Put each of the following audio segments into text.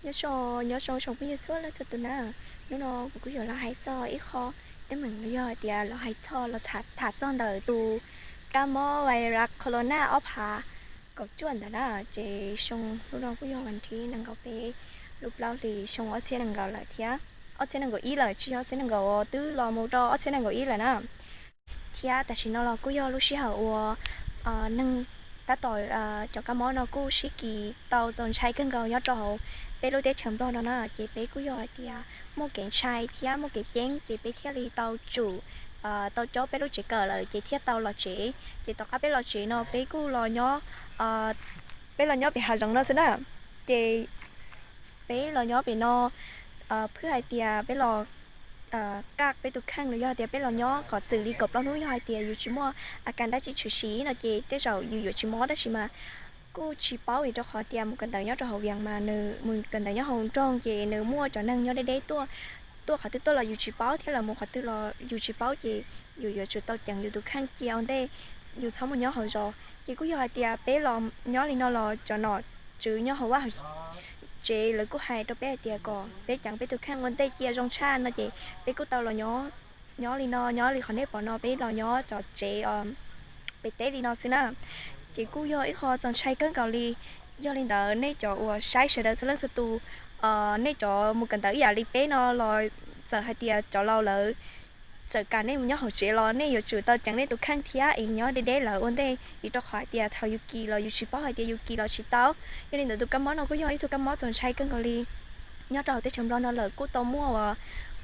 Nyob zoo, nyob zoo tsoom phooj ywg txhua leej txhua tus na. Hnub no kuv kuj yuav los hais txog ib qho teeb meem los yog hais tias los hais txog los tham txog ntawm tus kab mob virus corona ob phav kaum cuaj ntawd na. Ces xyoo hnub no kuj yog vas thib nees nkaum peb lub plaub hlis xyoo ob txhiab nees nkaum lawm thiab, ob txhiab nees nkaum ib lawm, tsis yog ob txhiab nees nkaum, twb los mus rau ob txhiab nees nkaum ib lawm na. Thiab tam sim no los kuj yog lub sij hawm uas neeg tab tom, cov kab mob no kuj sib kis tau txaus ntshai kawg nkaus nyob rau hauv peb lub teb chaws Nplog no na. Ces peb kuj yog hais tias muaj kev ntshai thiab muaj kev ceeb, ces peb thiaj li tau tsum tau cob peb lub tsev kawm lawm ces thiaj tau los tsev. Ces tom qab peb los tsev no peb kuj los nyob, peb los nyob pem hav zoov no xwb na. Ces peb los nyob pem no, phwb hais tias peb los kaj peb tus kheej los yog tias peb los nyob kom txwm li kaum plaub hnub, yog hais tias yus tsis muaj a kas dab tsi tshwm sim no ces tej zaum yus yuav tsis mob, tab sis mas kuj tsis paub vim rau qhov tias mus kawm ntawv nyob rau hauv Vias mas nws mus kawm ntawv nyob hauv nroog ces nws muaj cov neeg nyob deb deb tuaj, tuaj qhov twg tuaj los yus tsis paub thiab lawv mus qhov twg los yus tsis paub, ces yus yuav tsum tau ceev yus tus kheej cia ua ntej, yus txhob mus nyob hauv zos. Ces kuj yog hais tias peb los nyob li no los cov nom tswv nyob hauv vaj hauv tsev lawv kuj hais rau peb hais tias kom peb ceev peb tus kheej ua ntej cia zoo tshaj no ces peb kuj tau los nyob, nyob li no, nyob li qhov nej pom no peb los nyob cov tsev pem teb li no xwb na. Ces kuj yog ib qho txaus ntshai kawg nkaus li. Yog li ntawd nej cov uas saib sawv daws txhua leej txhua tus, nej cov mus kawm ntawv ib yam li peb no los txawm hais tias cov laus lawv txawm kam nej mus nyob hauv tsev los nej yuav tsum tau ceev nej tus kheej thiab es nyob deb deb lawv ua ntej, vim rau qhov hais tias thaum yus kis los yus tsis paub hais tias yus kis los tsis tau. Yog li ntawd tus kab mob no kuj yog ib tug kab mob txaus ntshai kawg nkaus li. Nyob rau hauv teb chaws Nplog no lawv kuj tau muaj uas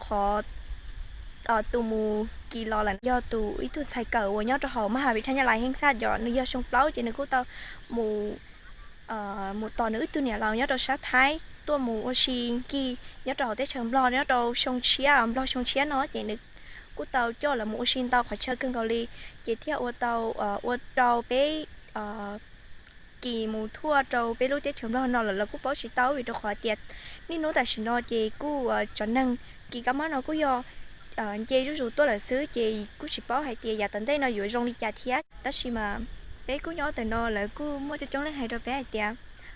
qhov tus mus kis los lawm yog tus ib tug ntxhais kawm uas nyob rau hauv Maj Has Vij Thaj Nyab Laj Heej Xaj, nws yog xyoo plaub ces nws kuj tau mus mus tos nws ib tug niam laus nyob rau sab Thaib tuaj mus ua si nkig nyob rau hauv teb chaws Nplog nyob rau xyoo tshiab, Nplog xyoo tshiab no ces nws kuj tau coj lawv mus ua si ntau qhov chaw kawg nkaus li, ces thiaj ua tau, ua rau peb kis mus thuaj rau peb lub teb chaws Nplog no lawm los kuj paub tsis tau, vim rau qhov tias niaj hnub tam sim no ces kuj cov neeg kis kab mob no kuj yog nce zuj zus tuaj lawm xwb, ces kuj tsis paub hais tias yav tom ntej no yuav zoo li cas thiab. Tab sis mas peb kuj nyob ntawm no lawv kuj muaj coob coob leej hais rau peb hais tias,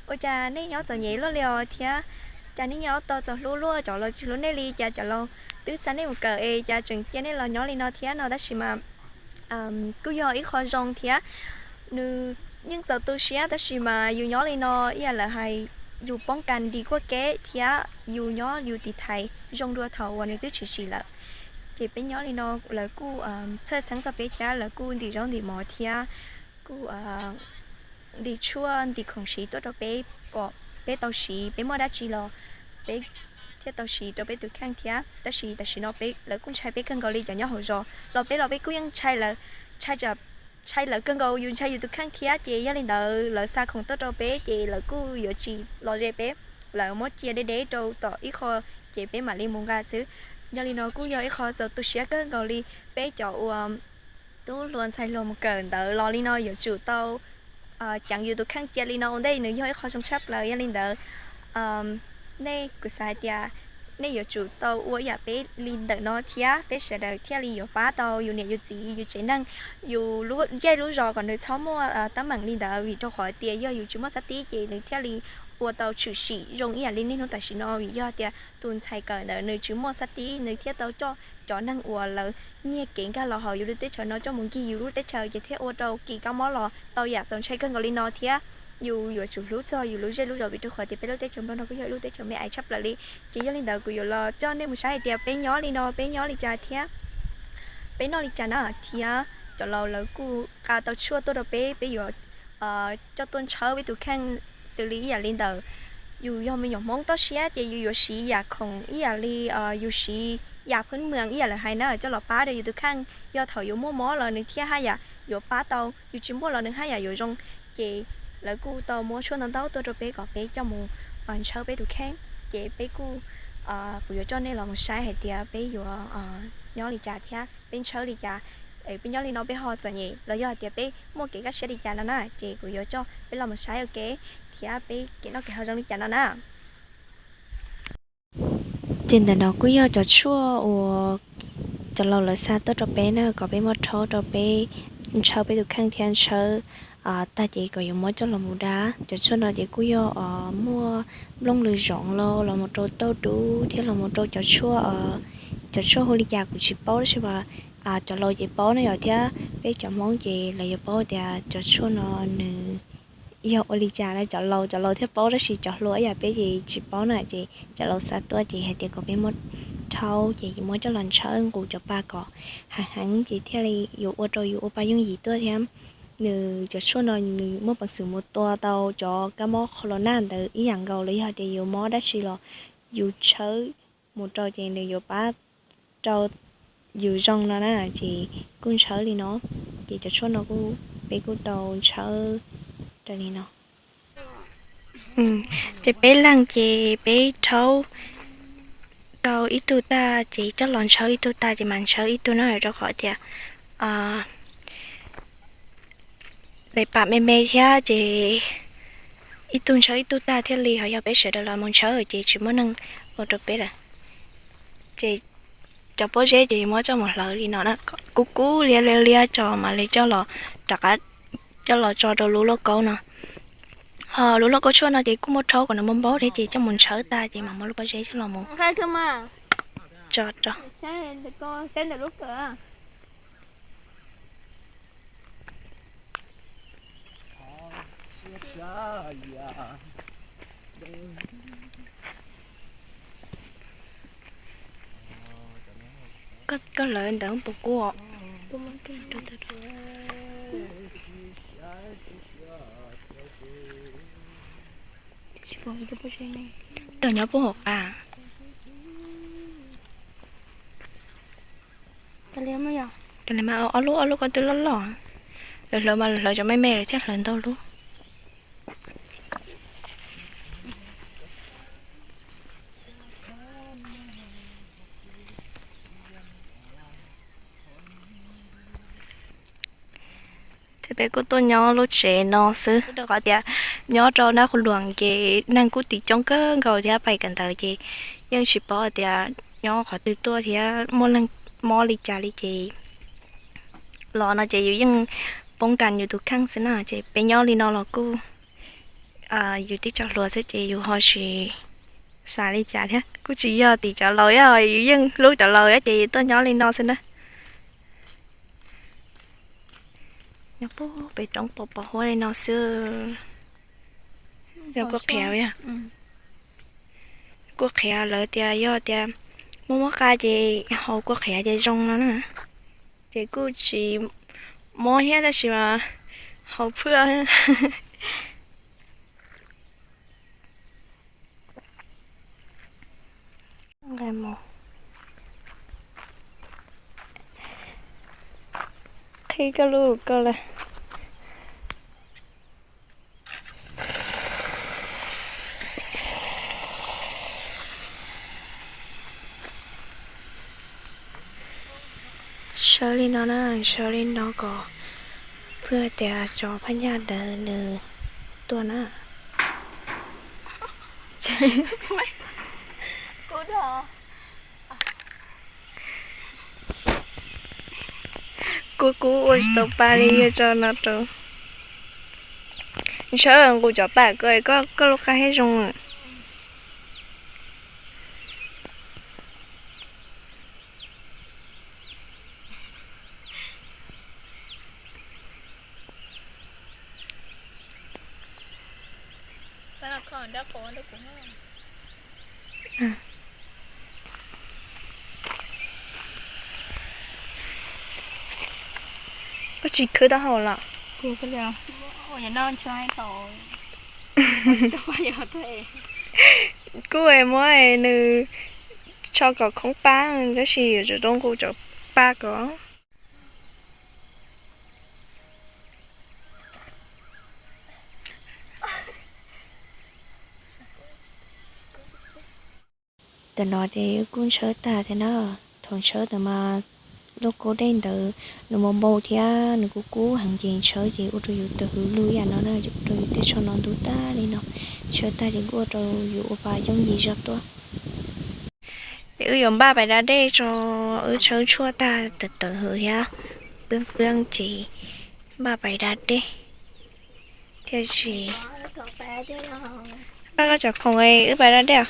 ua cas nej nyob txom nyem luaj li os thiab, cas nej nyob tau txom hlub luaj, cov laus tsis hlub nej li, cas cov laus twb xa nej mus kawm es cas tseem cia nej los nyob li no thiab no. Tab sis mas kuj yog ib qho zoo thiab, nws yeej txaus tu siab, tab sis mas yus nyob li no ib yam lawv hais, yus poob kas dim kuaj kev thiab yus nyob yus tiv thaiv zoo dua thaum uas nws twb tshwm sim lawm. Ces peb nyob li no lawv kuj txhawj xeeb txog peb thiab lawv kuj ntim zaub ntim mov thiab kuj ntim tshuaj ntim khoom siv tuaj rau peb kom peb tau siv, peb muaj dab tsi los peb thiaj tau siv rau peb tus kheej thiab. Tab sis tam sim no peb, lawv kuj ntshai peb kawg nkaus li cov nyob hauv zos los peb los peb kuj yeej ntshai lawv, ntshai lawv kawg nkaus, yus ntshai yus tus kheej thiab. Ces yog li ntawd lawv xa khoom tuaj rau peb ces lawv kuj yuav tsis los ze peb, lawv muab cia deb deb rau tom ib qho ces peb mam li mus nqa xwb. Yog li no kuj yog ib qho txaus tu siab kawg nkaus li. Peb cov uas tub hluas ntxhais hluas mus kawm ntawv los li no yuav tsum tau ceev yus tus kheej cia li no ua ntej, nws yog ib qho zoo tshaj plaws. Yog li ntawd nej, kuv xav hais tias nej yuav tsum tau ua ib yam peb li ntawm no thiab peb sawv daws thiaj li yuav pab tau yus niam yus txiv, yus tsev neeg, yus lub zej lub zos kom nws txhob muaj teeb meem li ntawd, vim rau qhov tias yog yus tsis muaj xab tib ces nws thiaj li ua tau tshwm sim zoo ib yam li niaj hnub tam sim no. Vim yog tias tus ntxhais kawm ntawd nws tsis muaj xab tib, nws thiaj tau coj cov neeg uas lawv nyiag kev nkag los hauv yus lub teb chaws no coj mus nkig yus lub teb chaws, ces thiaj ua rau kis kab mob los tau yam txaus ntshai kawg nkaus li no thiab. Yus yuav tsum hlub txog yus lub zej lub zos, vim rau qhov tias peb lub teb chaws Nplog no kuj yog ib lub teb chaws me ais tshaj plaws li. Ces yog li ntawd kuv yuav los coj nej mus saib hais tias peb nyob li no peb nyob li cas thiab peb noj li cas na, thiab cov laus lawv kuj nqa tau tshuaj tuaj rau peb, peb yuav coj tuaj ntshawb peb tus kheej xws li ib yam li ntawm yus yog me nyuam Hmoob toj siab ces yus yuav siv yam khoom ib yam li yus siv yam phwb mws ib yam lawv hais na coj los pab rau yus tus kheej. Yog thaum yus muaj mob los nws thiaj haj yam yuav pab tau, yus tsis muaj los nws haj yam yuav zoo. Ces lawv kuj tau muab tshuaj ntau ntau tuaj rau peb kom peb coj mus ntshawb peb tus kheej. Ces peb kuj, kuv yuav coj nej los mus saib hais tias peb yuav nyob li cas thiab peb ntshawb li cas, peb nyob li no peb ho txom nyem los yog hais tias peb muaj kev kaj siab li cas no na. Ces kuv yuav coj peb los mus saib ua ke thiab peb kev noj kev haus zoo li cas no na. Ces ntawm no kuj yog cov tshuaj uas cov laus lawv xa tuaj rau peb na, kom peb muab rhaub rau peb ntshawb peb tus kheej thiab ntshawb tag ces kom yuav muab coj los mus da. Cov tshuaj no ces kuj yog muaj nplooj lws zoov los los mus rau tauj dub thiab los mus rau cov tshuaj, cov tshuaj hu li cas kuv tsis paub tab sis mas cov laus ces paub no yom, thiab peb cov Hmoob ces lawv yuav paub tias cov tshuaj no nws yog ua li cas no, cov laus cov laus thiaj paub tab sis cov hluas ib yam peb ces tsis paub na ces cov laus xa tuaj ces hais tias kom peb muab rhaub ces muab coj los ntshawb nqus cov pa kom heev heev ces thiaj li yuav ua rau yus ua pa yooj yim tuaj thiab. Nws cov tshuaj no nws muaj peev xwm mus tua tau cov kab mob kho lo naj ntawd ib yam nkaus los yog tias yus mob dab tsi los yus ntshawb mus rau ces nws yuav pab rau yus zoo no na, ces kuj ntshawb li no. Ces cov tshuaj no kuj peb kuj tau ntshawb raws li no. Ces peb leeg ces peb rhaub rau ib tug tag ces coj los ntshawb ib tug tag ces mam ntshawb ib tug na, rau qhov tias daim pam me me thiab ces ib tug ntshawb ib tug tag thiaj li, ho yog peb sawv daws los mus ntshawb ces tsis muaj neeg ua rau peb lawm. Ces cov pob zeb ces muab coj mus hlawv li no na, kub kub liab liab liab tso mam li coj los rov qab coj los tso rau lub lauj kaub no. Ho lub lauj kaub tshuaj no ces kuj muaj rhaub kom nws npau npaub thiab ces coj mus ntshawb tag ces mam muab lub pob zeb coj los mus tso rau. Koj hlawv ntawd puas kub? Tau nyob puag hauv qab. Ob lub ob lub ko twb loj loj, lawv hlawv mas lawv hlawv cov me me lawv thiaj hlawv ntau lub. Ces peb kuj tuaj nyob lub tsev no xwb rau qhov tias nyob rau Naj Qhua Luam ces neeg kuj tim coob kawg nkaus thiab pais kawm ntawv ces yeej tsis paub tias nyob qhov twg tuaj thiab muaj neeg mob li cas li ces los no ces yus yeej poob kas yus tus kheej xwb na. Ces peb nyob li no los kuj yus tib co hluas xwb ces yus ho tsis xav li cas thiab, kuj tsis yog tim cov laus, yus yeej hlub cov laus ces yus tuaj nyob li no xwb na. Nyob pem roob pos pos huab li no xwb. Yog kuj qhiav, kuj qhiav lawv tias yog tias muaj mob qa ces haus kuj qhiav ces zoo no na. Ces kuj tsis mob thiab tab sis mas haus phwj. Qhib koj lub ko lawm. Sawv li no na, sawv li no kom phwj tias cov phaj nyaj ntawd nws tuaj na. Kuv kuv ua tsis tau pa li, yog tso no rau. Ntshaw nqus cov pam ko, koj lub qab hej zoo. Koj tsis khwv tau hauv los? Kuj muab nws tso kom khoob pab tab sis yuav tsum tau nqus cov pa ko. Tam no ces kuj ntshawb tag thiab na. Thaum ntshawb ntawd mas lub kaub dej ntawd nws npau npau thiab nws kuj kub heev ces ntshawb ces ua rau yus tawm hws lug yam no na, ces ua rau yus tej tsho no ntub tag li no. Ntshawb tag ces kuj ua rau yus ua pa yooj yim zog tuaj. Ces wb yuav npaj pais da dej tso, wb tshawb tshuaj tag tawm tawm hws thiab pwb pwb ces npaj pais da dej. Tiam sis npaj koj cov khoom wb pais da dej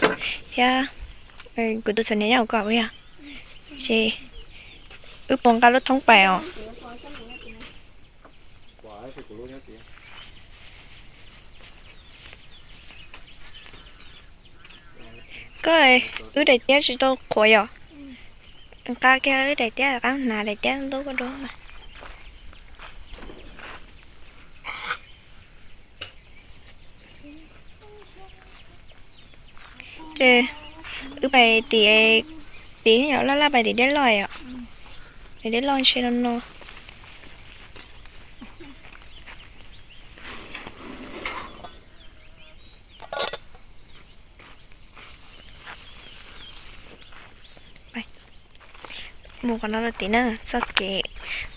thiab. Kuv tus txom nyem nyob hauv ko yog, ces wb puas nqa lub thoob pais os? Koj, wb daim tiab tsis tau qhuav yom? Nqa kiag wb daim tiab, qab hnav daim tiab ntub koj dua. Ces wb pais tim, tim yom, laj laj pais tim dej loj yom. Tim dej loj ntshe no no. Mus qhov no rau tim na, txoj kev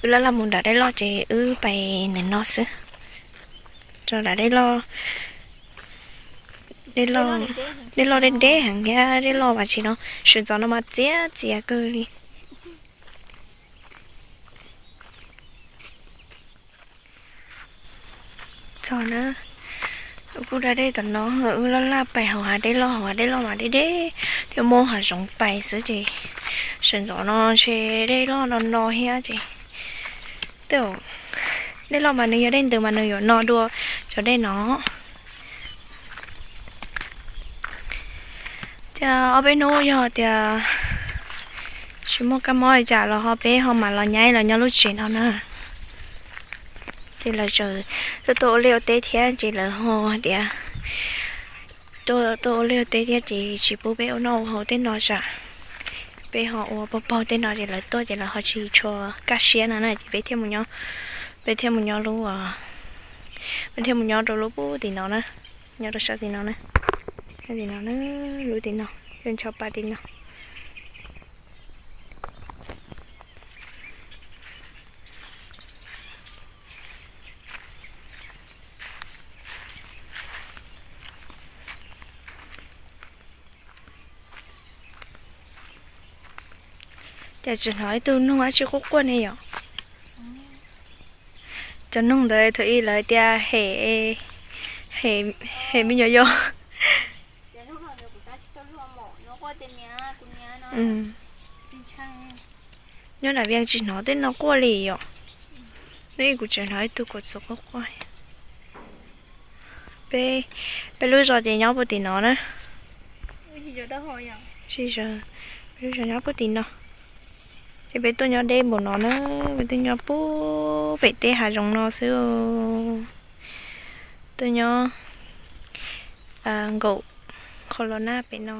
wb laj laj mus nram dej loj ces wb pais ntawm no xwb. Rau nram dej loj, dej loj deb deb heev thiab, dej loj mas tsis no, sawv ntxov no mas txias txias kawg li. Txog na, wb kuj da dej tom no, wb laj laj pais hauv hav dej loj, hauv hav dej loj mas deb deb thiab muaj hav zoov pais xwb ces sawv ntxov no ntshe dej loj no no thiab ces, tej, dej loj mas nws yog dej ntws mas nws yuav no dua cov dej no. Ces ob peb hnub yog tias tsis muaj kab mob li cas los ho peb ho mam los nyaib los nyob lub tsev no na. Ces lawv tseem tuaj tuaj ua liaj ua teb thiab ces lawv ho tias tuaj tuaj ua liaj ua teb thiab ces tsis pub peb ua noj ua haus tej no tsam peb ho ua paug paug tej no ces lawv tuaj ces lawv ho tsis tshua kaj siab no na ces peb thiaj mus nyob, peb thiaj mus nyob lub, peb thiaj mus nyob rau lub pub tim no na, nyob rau sab tim no na, tim no na, lub tim no, ncho pa tim no. Cas tsis hnov ib tug noog dab tsi quaj quaj ne yom? Cov noog ntawd thaum ub lawv tias hem, hem me nyuam yaus. Nyob nram Vias tsis hnov tej no quaj li yom. Hnub ib kuv tseem hnov ib tug kuv txuas quaj quaj. Peb, peb lub zos ces nyob puag tim no na. Peb lub zos nyob puag tim no. Ces peb tuaj nyob deb npaum no na, peb tuaj nyob puag pem tej hav zoov no xwb. Tuaj nyob nkaum qho los naj pem no.